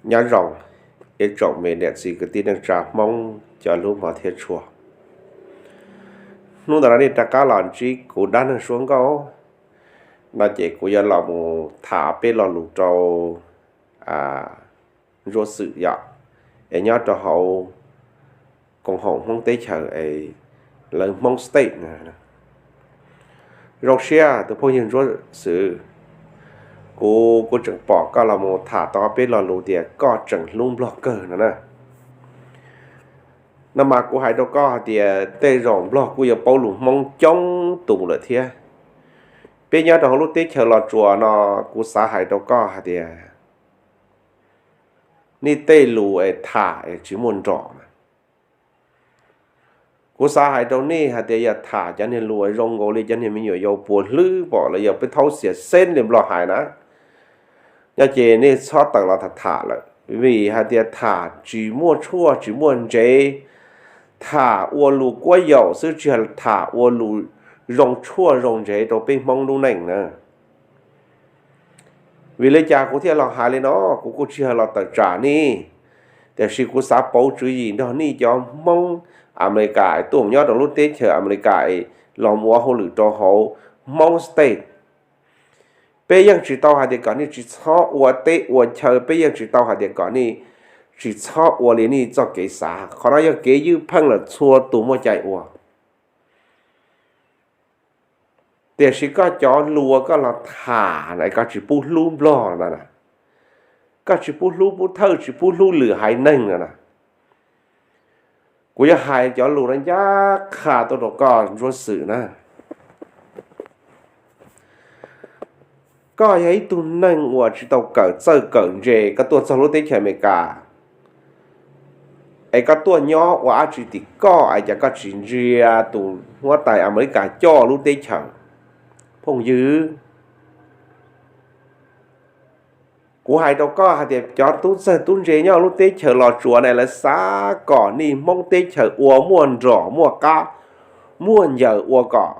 Nyob zoo ib tsoom me niam txiv kwv tij neej tsa Hmoob cov hlub hmov thiab tshua. Hnub ntawm no nej rov qab los ntsib kuv dab neeg suab nkauj no ces kuv yuav los mus tham peb lo lus rau Ntsuab Xwm yom, es nyob rau hauv koom haum Hmoob teb chaws es lawv Hmoob State. Zoo siab tus phooj ywg Ntsuab Xwm, kuv kuv tseem pom koj los mus tham tau peb lo lus tias koj tseem hlub Nplog kawg no na. No mas kuv hais rau koj hais tias tej zaum Nplog kuj yuav paub lus Hmoob coob tus lawm thiab. Peb nyob rau hauv lub teb chaws Los Tsuas no, kuv xav hais rau koj hais tias nej tej lus es tham es tsis muaj nrom na. Kuv xav hais rau nej hais tias yog tham cov niag lus zoo nkaus li cov niag me nyuam yaus puas hlwb pom los yog peb thaub xiam xeeb li Nplog hais na, no ces nej txhob tawm los tham tham lawm, vim hais tias tham tsis muaj tshuaj tsis muaj ntsev, tham ua lus kuab yaum xwb tsis yog tham ua lus zoo tshuaj zoo ntsev rau peb Hmoob lub neej na. Vim li cas kuv thiaj los hais li no? Kuv kuj tsis yog los tawm tsam nej, tiam sis kuv xav pauv tswv yim nrog nej cov Hmoob Amelikas tuaj mus nyob rau lub teb chaws Amelikas es los mus ua hauj lwm rau hauv Hmoob State. Peb yeej tsis tau hais tias kom nej tsis txhob ua teb ua chaw, peb yeej tsis tau hais tias kom nej tsis txhob ua li nej txoj kev xav. Qhov no yog kev ywj pheej lawm txhua tus muaj cai ua. Tiam sis koj cov lus uas koj los tham na, koj tsis pub hlub Nplog no na, koj tsis pub hlub Pub Thawj, tsis pub hlub lwm haiv neeg no na. Kuv yuav hais cov lus no ncaj qha tuaj rau koj Ntsuab Xwm na. Koj yog ib tug neeg uas tsis tau kawm txawj kawm ntse, koj tuaj txog lub teb chaws Amelikas es koj tuaj nyob ua dab tsi tim koj es cas koj tsis ntsia tus huab tais Amelikas coj lub teb chaws? Phooj ywg, kuv hais rau koj hais tias cov tub txawj tub ntse nyob lub teb chaws Los Tsuas ne, lawv xav kom nej Hmoob teb chaws ua muaj nrom muaj qab muaj ncaws ua kom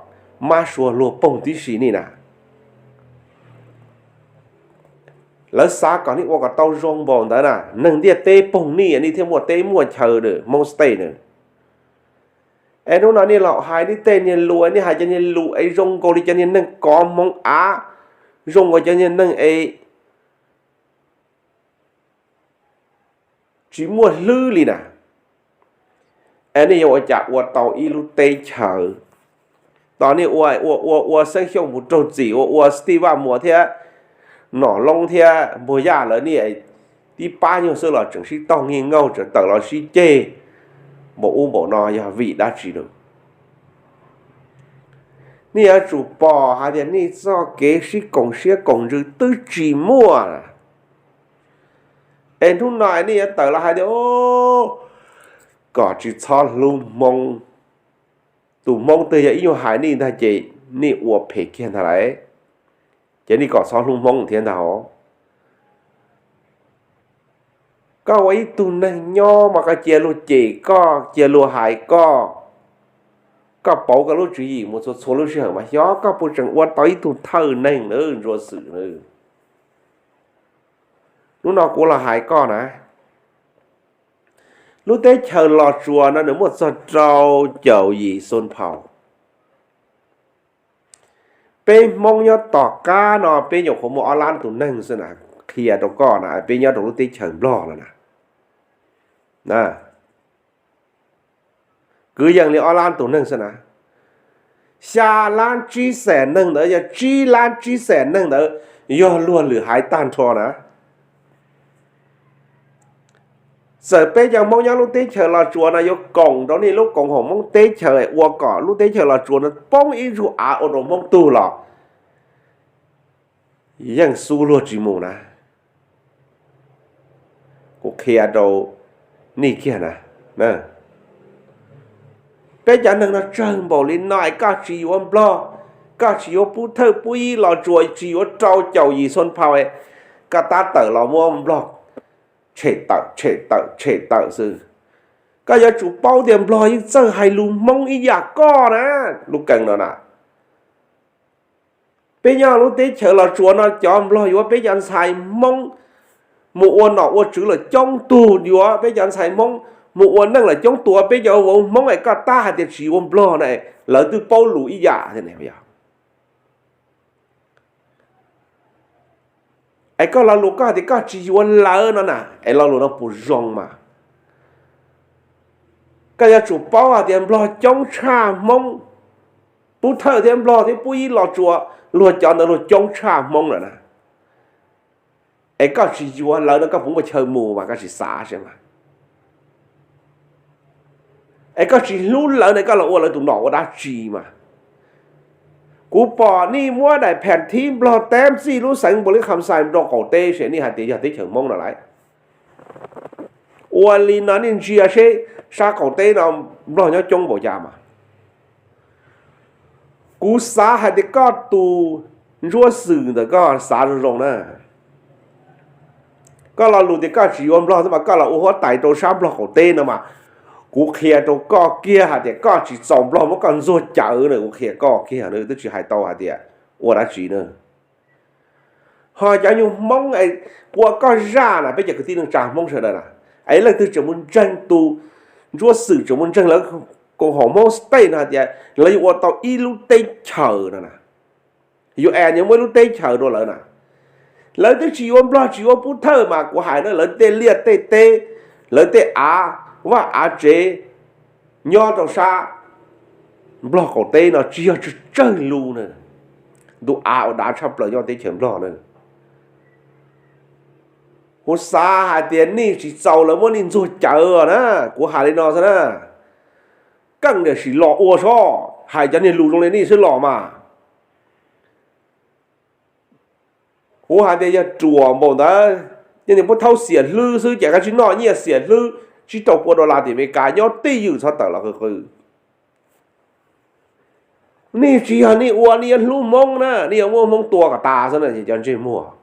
mab sua luag poog tib si nej na. Lawv xav kom nej ua kom tau zoo npaum ntawd na, neeg ntiaj teb poog nej, nej thiaj muaj teb muaj chaw Hmoob State na. Es hnub no nej los hais nej tej niag lus, nej hais cov niag lus es zoo nkaus li cov niag neeg kov hmoov av, zoo nkaus cov niag neeg es tsis muaj hlwb li na. Es nej yuav ua cas ua tau ib lub teb chaws? Tos nej ua ua ua ua Xeeb Xyooj mus raug txim, ua ua Steve Vaj Muas thiab Nom Loob thiab Npuag Yaj lawv, nej tib pab nyuag xwb los tseem sib tog nki nkauj, tseem tawm los sib ceg npaum ub npaum no yog vim dab tsi lawm? Nej yuav tsum pom hais tias nej txoj kev sib koom siab koom ntsws twb tsis muaj. Es hnub no nej yuav tawm los hais tias kom tsis txhob hlub Hmoob. Tus Hmoob twg yog ib nyuag hais nej ntag ces nej ua phem kiag ntag lauj. Ces nej kom txhob hlub Hmoob thiab ntag. Koj ua ib tug neeg nyob mas koj cia luag cem koj, cia luag hais koj, koj pauv koj lub tswv yim mus txhua txhua lub sij hawm mas xyov koj puas tseem ua tau ib tug thawj neeg na Ntsuab Xwm na. Hnub no kuv los hais koj na, lub teb chaws Los Tsuas no nws muaj txog rau caum yim xon phaus. Peb Hmoob nyob tom qab no peb nyuam qhuav muaj ob lab tus neeg xwb na, qhia rau koj na, peb nyob rau lub teb chaws Nplog no na, kwv yees li ob lab tus neeg xwb na. Xya lab tsib xees neeg ntawd yog tsib lab tsib xees neeg ntawd yog luag lwm haiv tag nrho na. Txawm peb cov Hmoob nyob lub teb chaws Los Tsuas no yuav koom rau nej lub koom haum Hmoob teb chaws ua kom lub teb chaws Los Tsuas no poob ib zaug av ua rau Hmoob tug los yeej xub luag tsis mus na. Kuv qhia rau nej kiag na, peb cov neeg no tsawg npaum li no es koj tsis yuav Nplog, koj tsis yuav Pub Thawj Pub Ib Los Tsuas, tsis yuav rau caum yim xon phaus, koj tab tawm los muab Nplog tshem tawm tshem tawm tshem tawm xwb. Koj yuav tsum paub tias Nplog yeej txawj hais lus Hmoob ib yam koj na, lub kees no na. Peb nyob lub teb chaws Los Tsuas no cov Nplog yuav peb cov ntxhais Hmoob mus ua nom ua tswv lawm coob tug yuav peb cov ntxhais Hmoob, mus ua neej lawm coob tug yuav peb cov vauv Hmoob es koj tab hais tias tsis yuav Nplog na, lawv twb paub lus ib yam. Es koj lo lus koj hais tias koj tsis yuav lawv no na, es lo lus no puas zoo mas? Koj yuav tsum paub hais tias Nplog coob tshaj Hmoob, Pub Thawj thiab Nplog thiab Pub Yib Los Tsuas, luag cov ntawd luag coob tshaj Hmoob lawm na. Es koj tsis yuav lawv no koj puas muaj chaw mus mas koj tsis xav saib mas. Es koj tsis hlub lawv no koj los ua lawv tus nom ua dab tsi mas? Kuv pom nej muab daim phees thib Nplog teb txij lub xeev Npaus Lis Kham Xais rau qaum teb ces nej hais tias yog teb chaws Hmoob no lawm. Ua li no nej ntsia seb sab qaum teb no Nplog nyob coob npaum cas mas. Kuv xav hais tias koj tus Ntsuab Xwm ntawm koj xav zoo zoo na. Koj lo lus tias koj tsis yuav Nplog xwb mas koj los ua huab tais rau sab Nplog qaum teb no mas, kuv qhia rau koj kiag hais tias koj tsis txaus Nplog muab koj ntxuag cawv na, kuv qhia koj kiag na, twb tsis hais tau hais tias ua dab tsi na. Ho cov nyuag Hmoob ua koj zaj na, peb cov kwv tij neej tsa Hmoob sawv daws na, es leej twg tseem mus ntseeg tus Ntsuab Xwm, tseem mus ntseeg lawv koom haum Hmoob state no hais tias lawv yuav ua tau ib lub teb chaws no na, UN yuav muab ib lub teb chaws rau lawv na. Lawv twb tsis yuav Nplog tsis yuav Pub Thawj mas kuv hais na, lawv tej liaj tej teb, lawv tej av vaj av tsev nyob rau sab Nplog qaum teb no tsis yog tsawg lub na, ntu av uas dav tshaj plaws nyob teb chaws Nplog na. Kuv xav hais tias nej tsis txaus lawv muab nej ntxuag cawv na, kuv hais li no xwb na. Keej tiam sis los ua sob, hais cov niag lus zoo li nej xwb los mas. Kuv hais tias yog ruam npaum ntawd, yog niag Pub Thawj xiam hlwb xwb ces koj tsis noj nyiaj xiam hlwb tsib rau pua dollar tim Amelikas nyob twj ywm txhob tawm los qw qw. Nej tsis yog nej ua, nej yuav hlub Hmoob na, nej yuav muab Hmoob tua kom tas xwb na cov ntsej muag.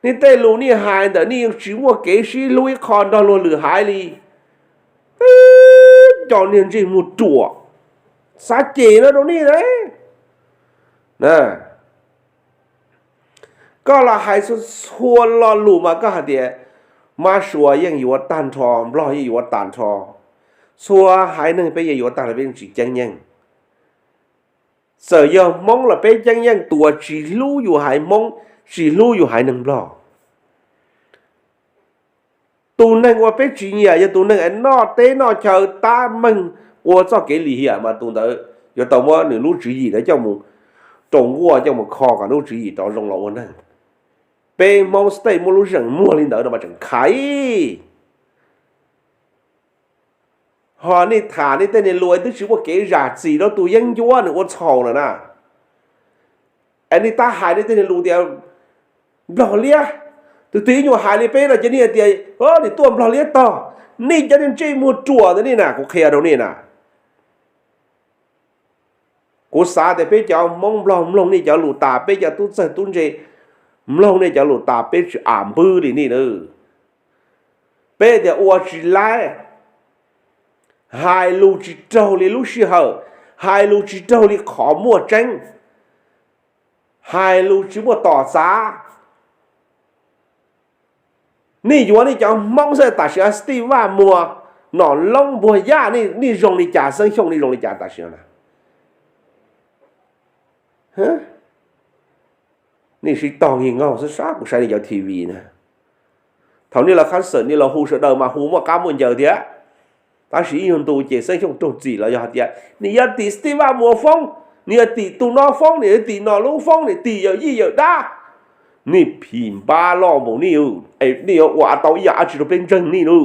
Nej tej lus nej hais ntawm nej yeej tsis muaj kev sib hlub ib qho nrog luag lwm haiv li. Cov niag ntsej muag ruam, xav cem no rau nej na. Koj los hais txhua lo lus mas koj hais tias Mab Suav yeej yuav tag nrho, Nplog yeej yuav tag nrho, txhua haiv neeg peb yeej yuav tag nrho, peb yeej tsis ceeb yeej. Txawm yog Hmoob los peb ceeb yeej, tus uas tsis hlub yus haiv Hmoob, tsis hlub yus haiv neeg Nplog. Tus neeg uas peb tsis nyiam yog tus neeg es noj teb noj chaw tab meeg ua txoj kev lim hiam mas tus ntawd yuav tau muab nws lub tswv yim ntawd coj mus rau nkuaj coj mus kho kom lub tswv yim rov zoo los ua neeg. Peb Hmoob state muaj lub zeem muag li ntawd no mas tseem khaiv. Ho nej tham nej tej niag lus twb tsis muaj kev zam txim rau tus yeeb ncuab nws ua txhaum lawm na. Es nej tab hais nej tej niag lus tias Nplog liab, tus twg ib nyuag hais li peb no ces nej tias nws tuaj Nplog liab tog. Nej cov niag ntsej muag ruam ntawd nej na, kuv qhia rau nej na. Kuv xav tias peb cov Hmoob Nplog mloog nej cov lus tas, peb cov tub txawg tub ntse mloog nej cov lus tas, peb tsis am npwb li nej na. Peb tias ua tsis laib, hais lus tsis raug li lub sij hawm, hais lus tsis raug li qhov muaj tseeb, hais lus tsis muaj tom txav. Nej yuav nej cov Hmoob xwb, tam sim no Steve Vaj Muas, Nom Loob, Npuag Yaj, nej zoo li cas, Xeeb Xyooj nej zoo li cas tam sim no na? Nej sib tog nkig nkaug xwb sab, kuv saib nej cov T V na. Thaum nej los khab xawm nej los hu sawv daws mas hu muaj qab muaj ncaws thiab. Tab sis ib nyuag ntu ces Xeeb Xyooj raug txim los yog hais tias nws yuav tim Steve Vaj Muas foob, nws yuav tim tus no foob, nws yuav tim Nom Loob foob, nws tim yawm yij yawm dab. Nej phim npab loj npaum nej, nej yuav ua tau ib yam dab tsi rau peb ntseeg nej na?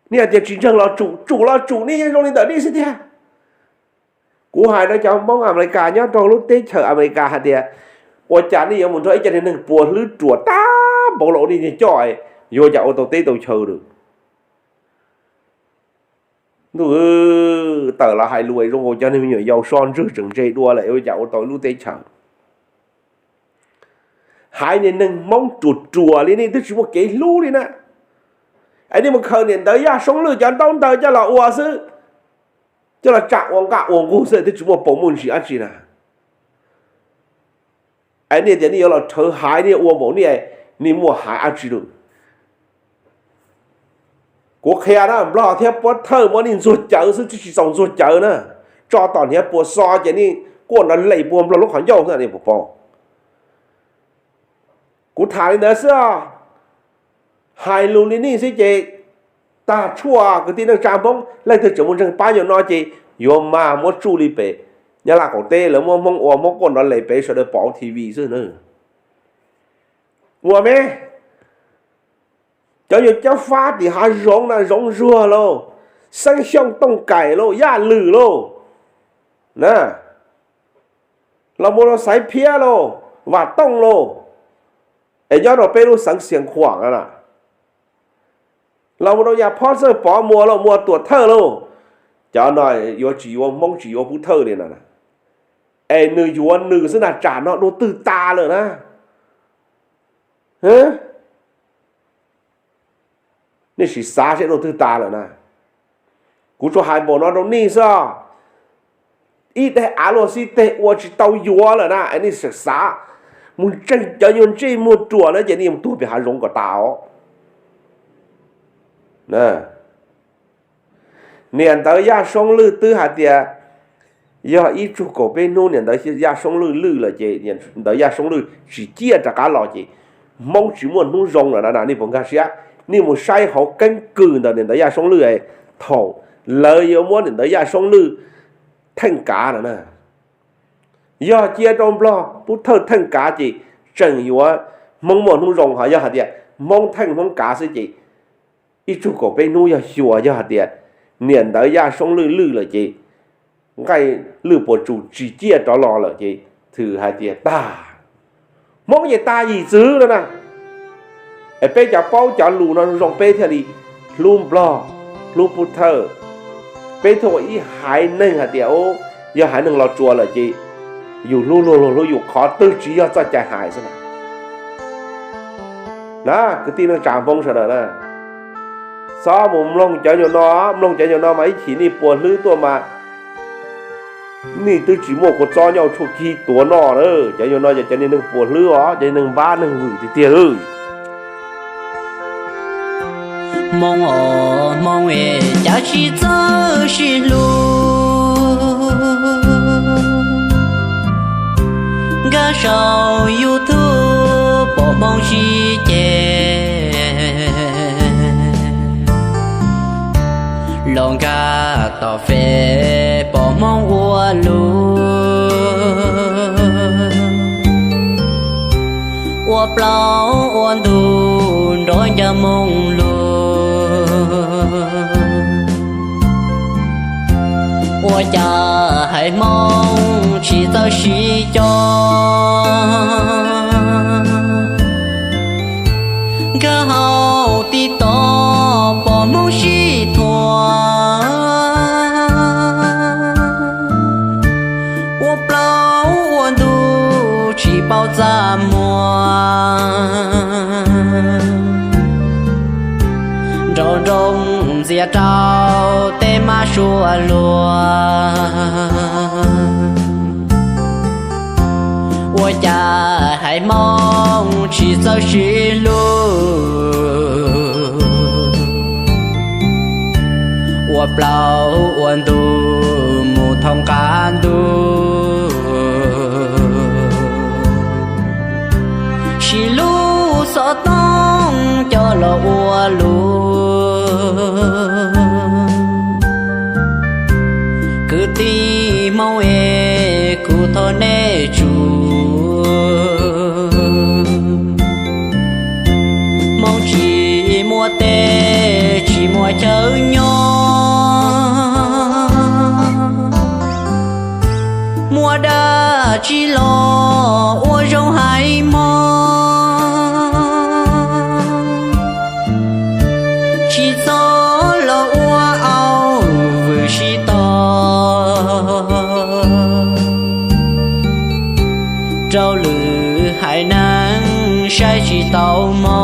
Nej hais tias tsis ntseeg los tsum, tsum los tsum, nej yeej zoo li ntawm nej xwb tiag. Kuv hais rau cov Hmoob Amelikas nyob rau lub teb chaws Amelikas hais tias, ua cas nej yuav mus nrog ib co niag neeg puas hlwb ruam tag npaum los ua nej niag coj, yuav ua cas ua tau teb tau chaw lawm? Ntuj, tawm los hais lus zoo nkaus cov niag me nyuam yaus so ntswg tseem ntse dua lawm, ua cas ua tau lub teb chaws. Haiv niag neeg Hmoob ruam ruam li nej twb tsis muaj kev hlub li na. Es nej mus khaws niam ntawv Yaj Soob Lwj cov ntaub ntawv coj los ua xwb, coj los tsam ua nqaj ua nqug xwb twb tsis muaj paus muaj ntsis dab tsi na. Es nej tias nej yuav los rhawv haiv, nej ua npaum nej, nej muaj haiv dab tsi lawm? Kuv qhia na, Nplog thiab Pub Thawj muab nej ntxuag cawv xwb, tsis txaus ntxuag cawv na, tso tom hniav puas xo ces nej quaj nrov les puag Nplog lub qhov ncauj xwb, nej puas paub? Kuv tham li ntawd xwb os. Hais lus li nej xwb ces tag tshuaj. Kwv tij neej tsa Hmoob leej twg tseem mus ntseeg pab nyuag no ces yuav mag muab tsuj li pem Nyab Laj qaum teb, lawv muab Hmoob ua Hmoob quaj nrov les pem sawv daws pom T V xwb na. Ua me, cov nyuag cab fab tim hav zoov na, Zoov Zuag lauj, Xeeb Xyooj Tooj Kaim lauj, Yaj Lwm lauj, na, los mus rau Xaiv Phiab lauj, Vam Tooj lauj, es nyob rau peb lub xeev Xias Khuam no na, los mus rau Yaj Phob Txawj Pov, Muas lauj, Muas Tuam Thawj lauj, cov no yuav tsis yuav Hmoob, tsis yuav Pub Thawj li no. Es nws yuav nws xwb na, tsam no dua twg tas lawm na? Nej sim xav seb dua twg tas lawm na. Kuv tsuas hais npaum no rau nej xwb os. Ib daim av luaj xib teg ua tsis tau yuav lawm na, es nej sim xav mus ntseeg cov nyuag ntsej muag ruam na ces nej mus tuag pem hav zoov kom tas os. Niam ntawd Yaj Soob Lwj twb hais tias yog ib tsug kaum peb hnub niam ntawd Yaj Soob Lwj lwj lawm ces, ntawd Yaj Soob Lwj tsis ciaj rov qab los ces Hmoob tsis muaj hnub zoo lawm na. Nej puas nkag siab? Nej mus saib hauv keeb kwm ntawm niam ntawd Yaj Soob Lwj, thaum lawv yuav muab niam ntawd Yaj Soob Lwj theej kav no na, yog cia rau Nplog Pub Thawj theej kav ces tseem yuav Hmoob muaj hnub zoo. Ho yog hais tias Hmoob theej Hmoob kav xwb ces ib tsug kaum peb hnub yog xyuas, yog hais tias niam ntawd Yaj Soob Lwj lwj lawm ces nqaij lwj puas tsus tsis ciaj rov los lawm ces thwm hais tias tag. Hmoob ces tag yim txwv no na. Es peb cov paub cov lus no zoo peb thiaj li hlub Nplog, hlub Pub Thawj. Peb thiaj ua ib haiv neeg hais tias, yog haiv neeg Los Tsuas lawm ces yus hlub luag luag hlub yus, qhov twg tsis yog txoj cai hais xwb na. Na, kwv tij neej tsa Hmoob sawv daws na, txhob mus mloog cov nyuag no, mloog cov nyuag no mas ib chim nej puas hlwb tuaj mas nej twb tsis muaj kua txob nyoj tshuaj kig tuav noj na. Cov nyuag no yog cov niag neeg puas hlwb os, cov niag neeg npab neeg vwm tiag tiag. Hmoob os Hmoob es cas tsis txawj sib hlub, nkag saum YouTube pom Hmoob sib ceg, los nkag tom Face pom Hmoob ua lus, ua plaub ua ntug nrov ncaj moo lug. Ua cas haiv Hmoob tsis txawj sib cog, nkag hauv TikTok pom Hmoob sib thuam, ua plaub ua ntug tsis paub txaj muag, nraum nroog ntxias rau tej mab suav luag. Ua cas haiv Hmoob tsis txawj sib hlub, ua plaub ua ntug mus thoob qab ntuj, sib hlub xov tooj coj los ua lus. Kwv tij Hmoob es kuv thov nej tsum, Hmoob tsis muaj teb tsis muaj chaw nyob, muaj dab tsi los ua zoo haiv Hmoob, tsis txhob los ua au vwm sib tog. Rau lwm haiv neeg saib tsis taus hmo,